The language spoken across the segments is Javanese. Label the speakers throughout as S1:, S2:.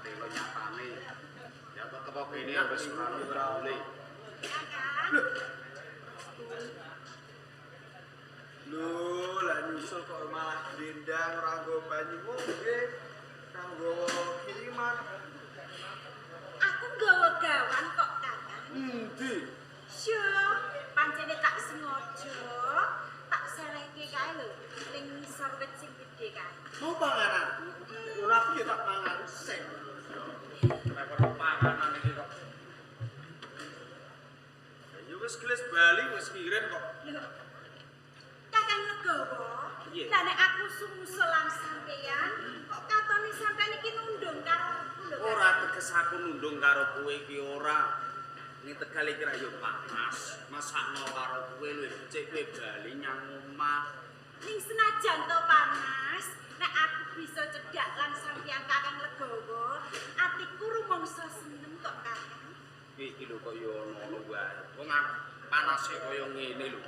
S1: telo nyatane. Ya kok teko kene wis ora ono gule.
S2: Lho, lah nyusul kok malah glendang ora nggo banyu ngombe, ora nggo kiriman.
S3: Aku nggawa gawan kok, Kakang.
S2: Endi?
S3: Syo, pancene tak sengaja tak selehke kae lho ning ngisor wit sing gedhe kae.
S2: Mau panganan? Ora aku ya tak pangan sing.
S1: Repot panganan iki kok. Ya wis geles bali wis ngirim kok.
S3: Lho. Kakang Legawa, lah nek aku sumusul lan sampeyan, kok katone sampeyan iki nundung karo aku lho.
S1: Ora teges aku nundung karo kowe iki ora. Ning Tegal iki ra yo panas. Masakno karo kowe luwih becik kowe bali nyang omah.
S3: Ning senajan to panas, nek aku bisa cedhak lan sampeyan Kakang Legawa, atiku rumangsa seneng kok, Kakang.
S1: Iki lho kok yo ono-ono wae. Wong panase kaya ngene lho.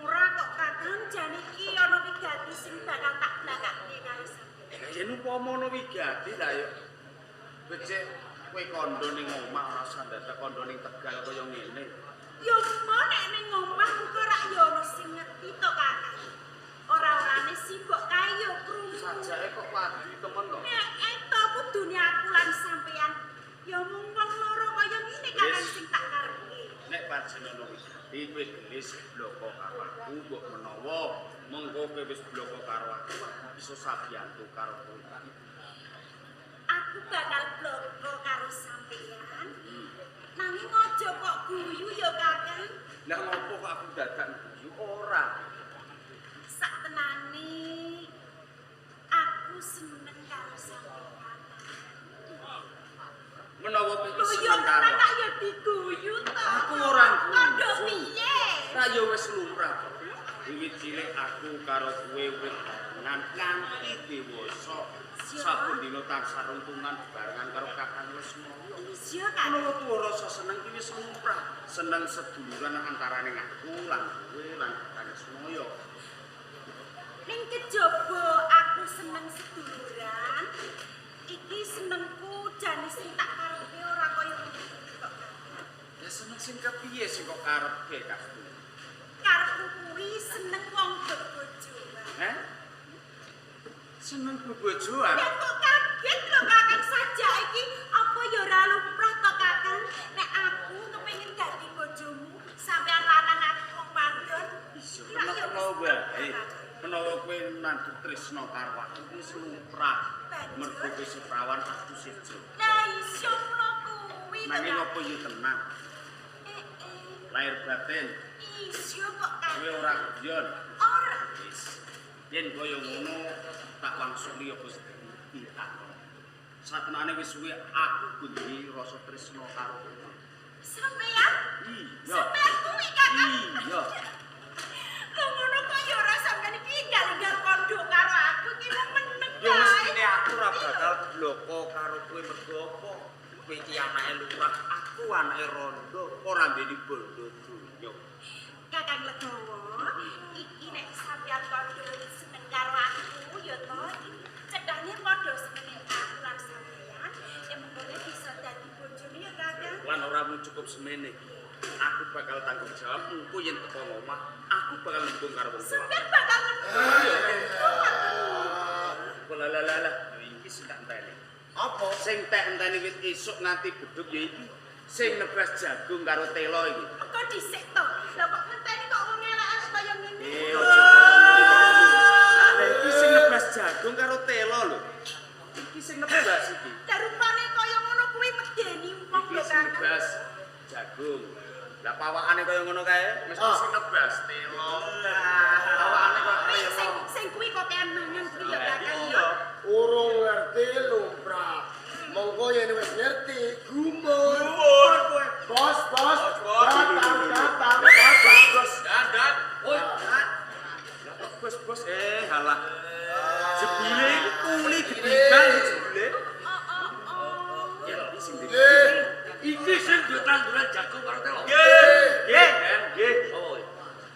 S3: Ora kok Kakang, jane iki ana wigati sing bakal tak blakake karo sampeyan.
S1: Lah yen upama ana wigati lah yo becik kowe kandha ning omah ora usah dadak kandha ning Tegal kaya ngene.
S3: Ya mo nek ning omah engko rak ya ana sing ngerti to, Kakang. Ora-orane sibuk kae ya krungu.
S1: Sajake kok wadi temen to.
S3: Nek eto kudune aku lan sampeyan ya mung wong loro kaya ngene Kakang sing tak karepe.
S1: Nek pancen ana wigati kowe gelis bloko karo aku mbok menawa mengko kowe wis bloko karo aku bisa sabiyantu karo kowe.
S3: Aku bakal bloko karo sampeyan. Nanging aja kok guyu ya, Kakang.
S1: Lah ngopo kok aku dadak guyu ora?
S3: Sak tenane aku seneng karo sampeyan.
S1: Menawa kowe
S3: Lho ya
S1: seneng karo
S3: tenan tak ya diguyu to.
S1: Aku ora guyu.
S3: Kandha piye?
S1: Ra ya wis lumrah. Wiwit cilik aku karo kowe wis barengan nganti dewasa. Saben dina tansah runtungan barengan karo Kakang Lesmana.
S3: Iya, Kakang.
S1: Menawa tuwa rasa seneng ki wis lumrah. Seneng seduluran antarane aku lan kowe lan Kakang Lesmana.
S3: Ning kejaba aku seneng seduluran, iki senengku jane sing tak karepe ora kaya ngono kok.
S1: Ya seneng sing kepiye sing kok karepe Kak?
S3: Karepku kuwi seneng wong bebojoan.
S1: Heh? Seneng bebojoan?
S3: Ya kok kaget lho Kakang saja iki apa ya ora lumrah to Kakang nek aku kepengin dadi bojomu sampean lanang aku wong wadon.
S1: Iya,
S3: Kira ya
S1: menawa
S3: wis
S1: wae. Menawa kowe nandur tresna karo aku wis lumrah. Mergo kowe seprawan aku sejo.
S3: Lah iso ngono kuwi to.
S1: Nanging apa yo tenang, lahir batin,
S3: Iso kok
S1: kowe
S3: Kakang.
S1: ora guyon.
S3: Ora.
S1: Wis. Yen kaya ngono tak langsung apa ditakon. Satenane wis suwe aku duwe rasa tresna karo kowe.
S3: Sampean?
S1: Iya.
S3: Sampean kuwi Kakang.
S1: Iya.
S3: Lho ngono kok ya ora sampean iki enggal-enggal kandha karo aku iki mung meneng
S1: Ya
S3: kae.
S1: mestine aku ora bakal bloko karo kowe mergo apa? Kowe iki anake lurah, aku anake rondo, ora ndeni bondo donya.
S3: Kakang Legawa, iki nek sampean kandha seneng karo aku ya to, cedhane padha senenge aku lan sampean, ya mengkone bisa dadi bojone ya Kakang.
S1: Lan ora mung cukup semene. Aku bakal tanggung jawab engko yen teko omah, aku bakal nembung karo wong tua.
S3: Sampean bakal nembung.
S1: Lah lah lah lah, ya iki sing tak enteni.
S2: Apa?
S1: Sing tak enteni wit esuk nganti bedhug ya iki. Sing nebas jagung karo telo iki.
S3: Mengko dhisik to. Lah kok ngenteni kok wong elek-elek kaya ngene.
S1: Eh, aja ngono. Lah iki sing nebas jagung karo telo lho. Iki sing nebas iki.
S3: Lah rupane kaya ngono kuwi medeni wong
S1: Iki
S3: lho
S1: sing
S3: Kakang.
S1: nebas jagung. Lah pawakane kaya ngono kae, mesti sing nebas telo. Pawakane kok
S3: Kuwi
S1: kaya
S3: sing
S1: ngono.
S3: sing kuwi kokean mangan kuwi ya Kakang
S1: Iya.
S3: ya.
S2: Urung ngerti lumrah. Monggo yen wis ngerti gumun.
S1: Gumun kowe.
S2: Bos, bos,
S1: Bos, bos.
S2: datang, datang, datang.
S1: Bos,
S4: Dan,
S1: Oi. Lah kok bos-bos halah. Jebule iki kuli gedibal jebule.
S3: Oh oh oh.
S1: Ya iki sing ndi?
S4: Iki sing duwe tanduran jagung karo telo.
S1: Nggih, nggih, nggih.
S4: Oh,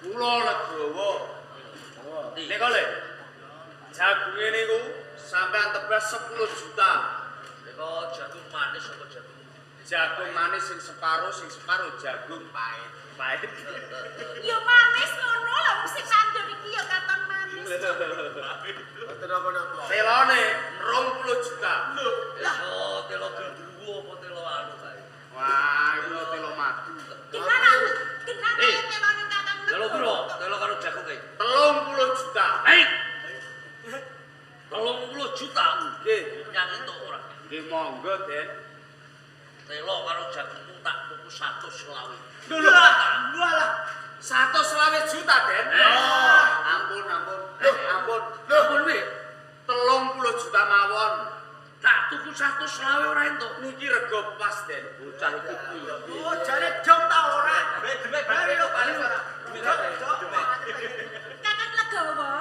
S1: Kula Legowo. Nek le. Jagunge niku sampean tebas 10 juta.
S4: Nek
S1: Jagung manis sing separo jagung pahit. Pahit.
S3: Ya manis ngono lho sing nandur iki ya katon manis.
S2: Mboten napa-napa.
S1: Telone 20 juta.
S4: Lho, oh telo gendruwo apa telo anu kae?
S1: Wah, iku telo madu.
S3: Kenapa? Kenapa telone Kakang Legowo?
S4: Telo piro? Telo karo jagung kae.
S1: 30 juta.
S4: Hei. 30 juta.
S1: Nggih,
S4: Nyang entuk ora?
S1: Nggih monggo, Den.
S4: Telo karo jagungmu tak tuku 120.
S1: Lho lho, walah. 120 juta, Den.
S4: Oh.
S1: Ampun, ampun. Lho, ampun.
S4: Lho, ampun piye?
S1: 30 juta mawon.
S4: Tak tuku 120 ora entuk.
S1: Niki rego pas, Den.
S4: Bocah iki piye?
S2: Oh, jare jom ta ora? Bali lho, bali ora.
S3: Kakang Legowo,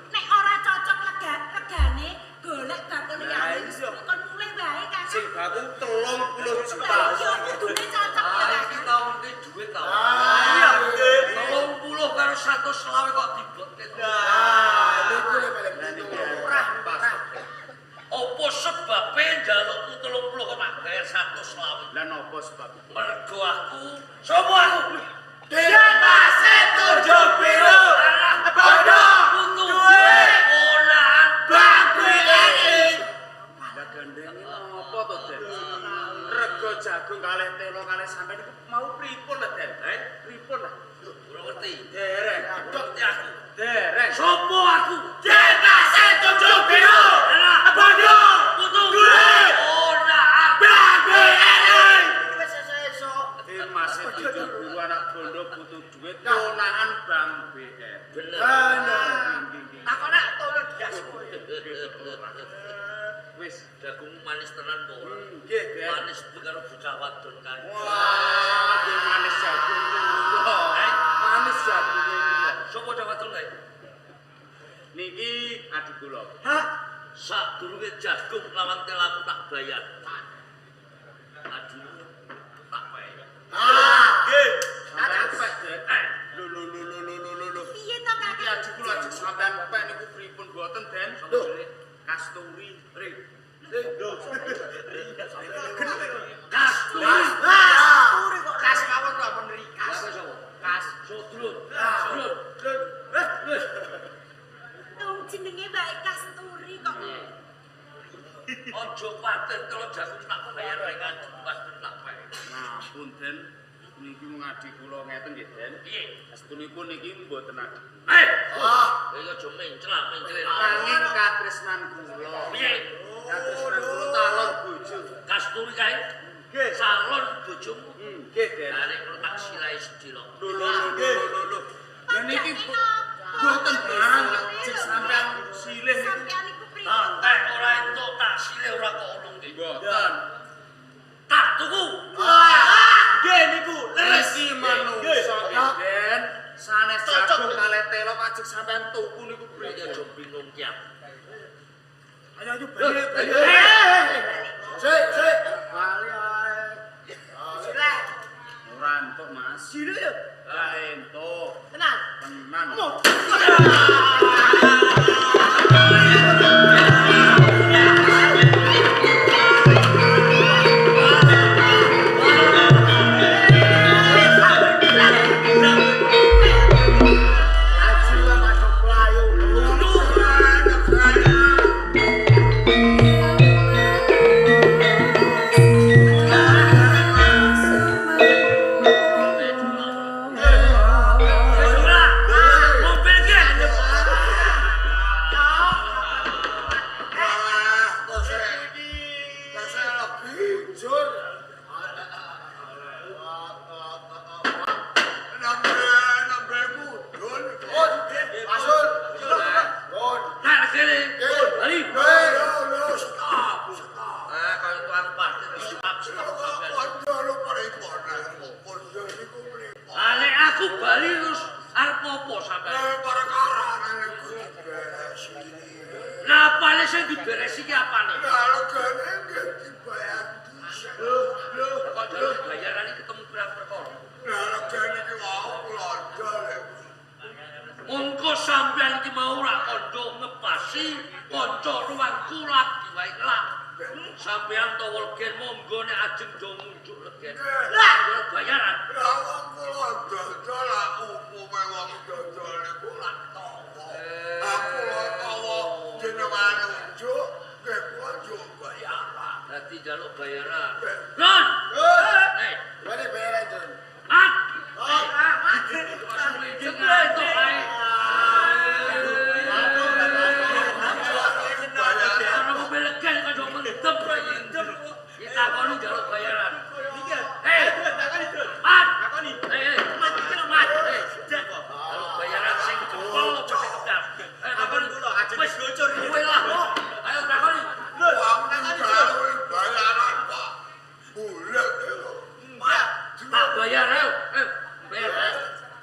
S3: nek ora cocok regane golek bakul liyane kon mulih wae Kakang.
S1: Sing baku 30 juta.
S3: Lah iya kudune cocok ya
S4: Ah, iki
S3: Kakang.
S4: tau ngerti duit ta.
S2: Iya, nggih.
S4: 30 karo 120 kok dibotke.
S2: Nah, niku lek paling
S1: Ora pas.
S4: Apa sebabe njalukmu 30 kok tak bayar 120?
S1: Lah napa sebab?
S4: Mergo aku sapa aku?
S2: Dimas Tunjuk Biru.
S4: Alah,
S2: Bodoh.
S4: putu
S2: Duit.
S4: Ponakan
S2: Bank BRI.
S1: Lah gandenge napa to, Den? Rego jagung kalih telo kalih sampean niku mau pripun lho, Den?
S4: Eh?
S1: Pripun lah?
S4: Ora ngerti.
S1: Dereng,
S4: Ora ngerti aku.
S1: dereng.
S4: Sopo aku?
S2: Dimas Tunjuk Biru.
S4: Alah,
S2: Bodoh.
S4: putu
S2: Duit.
S4: Ponakan
S2: Bank BRI. Wis esuk-esuk.
S1: Dimas Tunjuk Biru anak bondo butuh duit ponakan Bank BRI.
S4: Bener.
S2: Bener.
S4: Aku nak tolong dia.
S1: Wis,
S4: Jagungmu manis tenan kok ora?
S1: nggih, Den.
S4: Manis karo bocah wadon kae.
S1: Wah, nggih manis jagung niku.
S4: Eh?
S1: Manis jagung niku.
S4: Sopo bocah wadon kae?
S1: Niki adik kula.
S2: Hah?
S4: Sadurunge jagung lawan telaku tak bayar. Adimu tak bayar.
S2: Ah, nggih.
S1: Sampean pek, Den.
S4: Eh,
S1: Lho lho lho lho lho lho lho.
S3: Piye to
S1: Iki
S3: Kakang?
S1: adik kula ajeng sampean pek niku pripun boten, Den?
S4: sapa jenenge?
S1: Kasturi.
S4: Ri.
S2: Kasturi.
S4: Kasturi.
S2: Kas mawon kok meneri kas.
S4: Lah sapa?
S2: Kas.
S4: Sodrun.
S2: Sodrun.
S4: Sodrun.
S3: Wong jenenge wae Kasturi kok.
S4: Ojo kuwatir kalau jagung tak bayar rek adimu Kasturi tak bayar.
S1: Ngampun, Den. Niki mung adik kula ngeten nggih, Den.
S4: Piye?
S1: Astunipun niki mboten adik.
S4: Eh,
S2: Ah.
S4: iki aja menclak menclak.
S1: Nanging katresnan kula.
S4: Piye?
S1: Katresnan kula calon bojo.
S4: Kasturi kae
S1: Nggih.
S4: calon bojomu.
S1: Nggih, Den.
S4: Lah nek ngono tak silahi sedilok.
S1: Lho lho lho lho lho. Lah niki mboten barang jek sampean silih niku.
S3: Sampean iku pripun?
S4: Tak tek ora entuk tak silih ora kok ulungke.
S1: Mboten.
S4: Tak tuku.
S2: Ah, nggih niku. Leres.
S1: Iki manungsa nggih, Den. Sanes
S2: Cocok.
S1: jagung kalih telo kajeng sampean tuku niku
S4: Iki
S1: pripun?
S4: aja bingung ki aku.
S2: Ayo ayo
S4: bali,
S2: bali.
S4: bali.
S2: Sik, sik. Bali ae. Silek.
S1: Ora entuk, Mas.
S2: Silek ya.
S1: Ora entuk.
S2: Tenan.
S1: Tenan.
S2: Aji wae masuk playu.
S4: Wis ora. Mobil iki.
S2: Jujur. Asul. Pun.
S4: Nah, kene. Bali.
S2: Stop.
S4: Ah, kaya tukang parkir stop stop kabeh. Ah, nek aku bali terus arep opo sampean? Lah apane sing diberesi ki apane? Kok jaluk bayaran iki ketemu pirang perkara. Mongko sampean iki mau ora kandha ngepasi kanca ruangku lagi wae ngelak. Sampeyan tawa legen monggo nek ajeng do munjuk legen.
S5: Lah,
S4: Kula bayaran.
S5: Lah wong kula dodol lak umume wong dodol niku lak tawa. Aku kula tawa jenengan unjuk, nggih kula njuk bayaran.
S4: Dadi njaluk bayaran.
S5: Nggih.
S4: Ron.
S2: Hei,
S4: Eh,
S2: mari bayaran, Jon.
S4: mat.
S2: Oh,
S4: Ngantuk ae. Ana mobil legen kok do mendem kok iki. Ditakoni njaluk bayaran. Eh, mat. Eh, mat iki lho, mat. Eh, njaluk bayaran sing jempol apa sing kedas. Eh, takoni wis kowe lah. Ayo takoni.
S5: Wong njaluk bayaran kok bulet lho. Mat,
S4: Tak bayar ayo. Eh, bayar.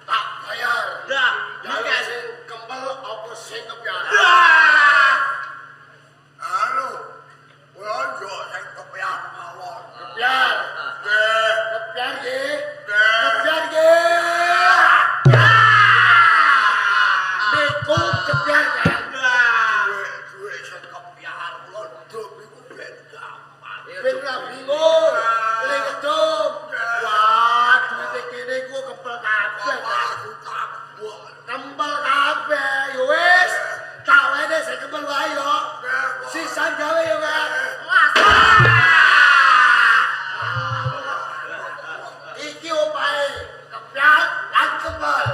S6: Tak bayar. Jaluk sing kempel apa sing kepyar?
S5: Anu, kula njuk sing kepyar mawon.
S6: Kepyar.
S5: Nggih,
S6: Kepyar nggih.
S5: nggih.
S6: Kepyar nggih. Niku kepyar kan.
S5: Duit-duit sing kepyar kula nduk niku ben gampang.
S6: Ben ra bingung. Le ngedum. Wah, duwite kene iku kempel kabeh.
S5: Malah ditabok.
S6: Kempel kabeh. Yo wis. Tak wene sing kempel wae yo. Sisan gawe yo, Kak. Iki opahe kepyar lan kempel.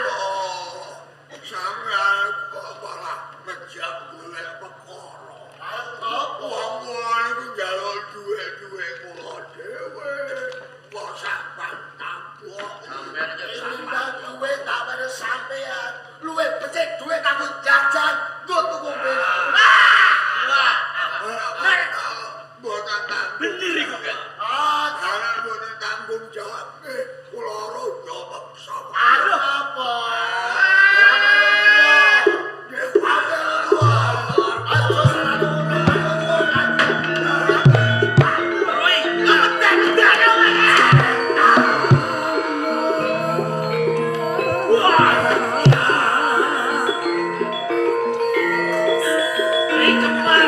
S5: Oh, sampeyan kok malah ngejak golek perkara.
S6: Apa?
S5: Wong kula niku njaluk dhuwit-dhuwit kula dhewe. Kok sampeyan tabok.
S4: Sampeyan iki
S6: Timbang duwe tak wene sampean. Luwih becik duwe kanggo jajan, nggo tuku mobil.
S5: Mboten tanggung.
S1: Bener iku, Kak.
S6: Ah,
S5: Karena mboten tanggung jawab nggih, kula rondo peksa.
S6: aduh apa?
S5: Nggih,
S4: Rui. Ini kepar.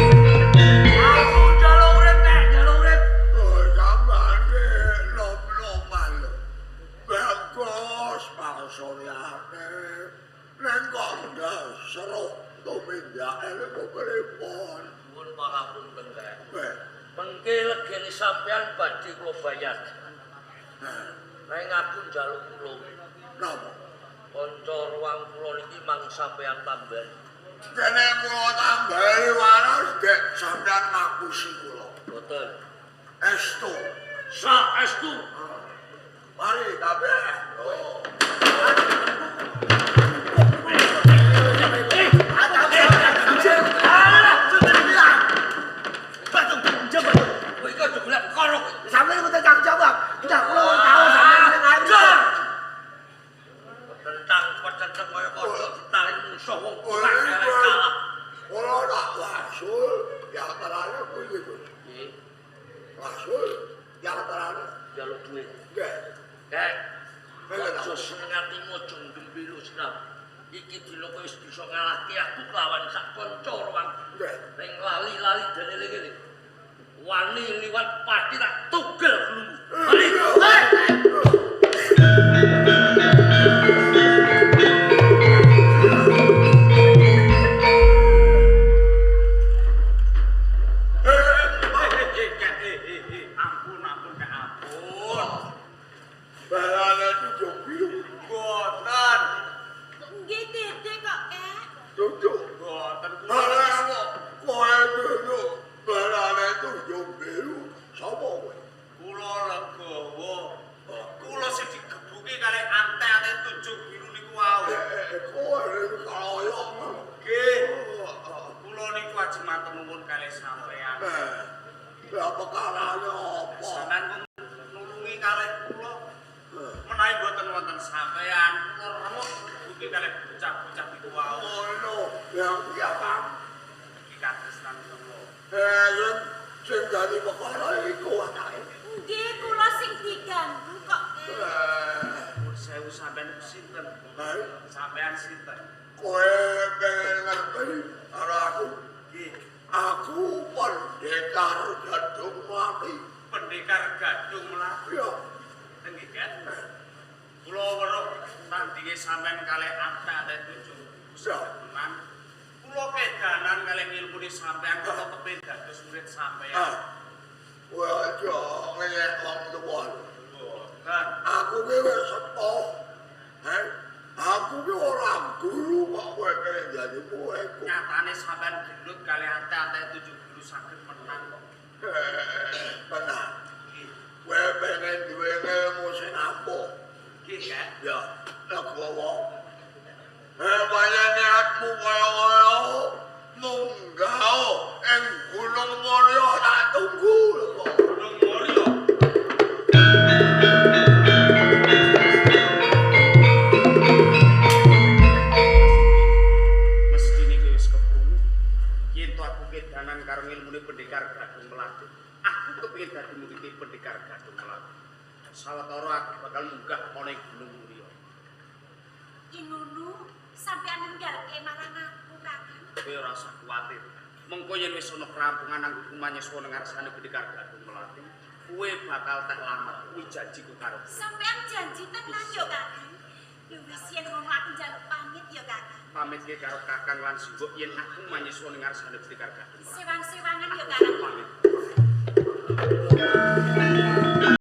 S4: Aku njaluk urip, Kak, njaluk urip.
S5: Oh, sampeyan ki nom-noman lho. Bagus pasuryane. Neng kok ndasro tumindake niku pripun?
S4: Nuwun pangapunten, Kak.
S5: Eh,
S4: Mengke legene sampean badhe kula bayar. Ning aku njaluk kula.
S5: Napa?
S4: Kanca ruang kula niki mang sampean tambahi.
S5: Kene kula tambahi waras gek sampeyan ngapusi kula.
S4: Boten.
S5: Estu.
S4: Saestu.
S5: Mari kabeh. Oh.
S4: Kowe iki aja golek perkara kowe.
S6: Sampeyan mboten tanggung jawab. Ndak kula wong tau sampeyan ning air.
S4: Tentang petenteng kaya kodhok ditarik musuh wong
S5: Oh,
S4: tuwek elek kalah.
S5: Kula tak wasul ya terane kuwi Gus.
S4: Nggih,
S5: Wasul ya terane.
S4: njaluk duit.
S5: Nggih.
S4: Kek,
S5: Nggih,
S4: aja seneng atimu aja gembira senam. Iki dina kowe wis bisa ngalahke aku kelawan sak kanca ruang.
S5: Nggih.
S4: Ning lali-lali dene ngene. Wani liwat pati tak tugel gulumu. Mari.
S1: Ampun, ampun, Kak, ampun.
S5: Barane tunjuk biru.
S1: Mboten.
S3: Nggih, Dede kok, Kak.
S5: Tunjuk.
S1: Mboten kula.
S5: Barane kowe tunjuk. Barane tunjuk biru. Sapa kowe?
S1: Kula legawa. Kula sing digebuki kalih ante-ante tunjuk biru niku wau.
S5: Kowe niku kaya.
S1: Nggih. Kula niku ajeng matur nuwun kalih sampean.
S5: Eh, lah perkarane apa?
S1: Sampean kok nulungi kalih kula. Menawi mboten wonten sampean, kula remuk digebuki kalih bocah-bocah niku wau.
S5: Ngono, yang piye, Kang?
S1: Iki katresnan kula.
S5: Eh, sing dadi perkara iku anake.
S3: Nggih, kula sing diganggu kok, Kak.
S5: Eh,
S1: Nuwun sewu. sinten?
S5: Heh?
S1: Sampean sinten?
S5: Kowe pengen ngerti karo aku?
S1: Nggih.
S5: Aku pendekar Gadung Melati.
S1: Pendekar Gadung Melati.
S5: Ya,
S1: Nggih, Ket. Kula weruh tandinge sampean kalih ate-ate tujuh.
S5: Ya.
S1: Tenan. Kula kedanan kalih ngilmune sampean, kula kepengin dados murid sampean.
S5: Ah. Kowe aja ngenyek wong tuwa.
S1: Mboten.
S5: Aku ki wis sepuh. Heh? Aku ki ora guru kok kowe pengen dadi muridku.
S1: Nyatane sampean gelut kalih ate-ate tujuh guru saged menang kok.
S5: Benar.
S1: Nggih.
S5: Kowe pengen duwe ilmu sing ampuh.
S1: Nggih, Ket.
S5: Ya, legowo. Pancen niatmu kaya ngono. Munggah ing Gunung Mulya tak tunggu lho kok.
S1: Gunung Mulya. Mestine kowe wis keprungu. Yen to aku kedanan karo ngilmune pendekar Gadung Melati. Aku kepengin dadi murid pendekar Gadung Melati. Sawetara aku bakal munggah ana ing Gunung Mulya.
S3: Yen ngono, sampeyan ninggalke marang aku, Kakang.
S1: Kowe ora usah kuwatir. Mengko yen wis ana kerampungan anggo manyeswa nang ngarsane pendekar Gadung Melati, kowe bakal tak lamar. Kuwi janjiku karo kowe.
S3: Sampeyan janji tenan ya, Kakang. Ya wis yen ngono aku njaluk pamit ya, Kakang.
S1: Pamitke karo Kakang lan Simbok yen aku manyeswa ning ngarsane pendekar Gadung Melati.
S3: Sewang-sewangan ya, Kakang.
S1: Pamit.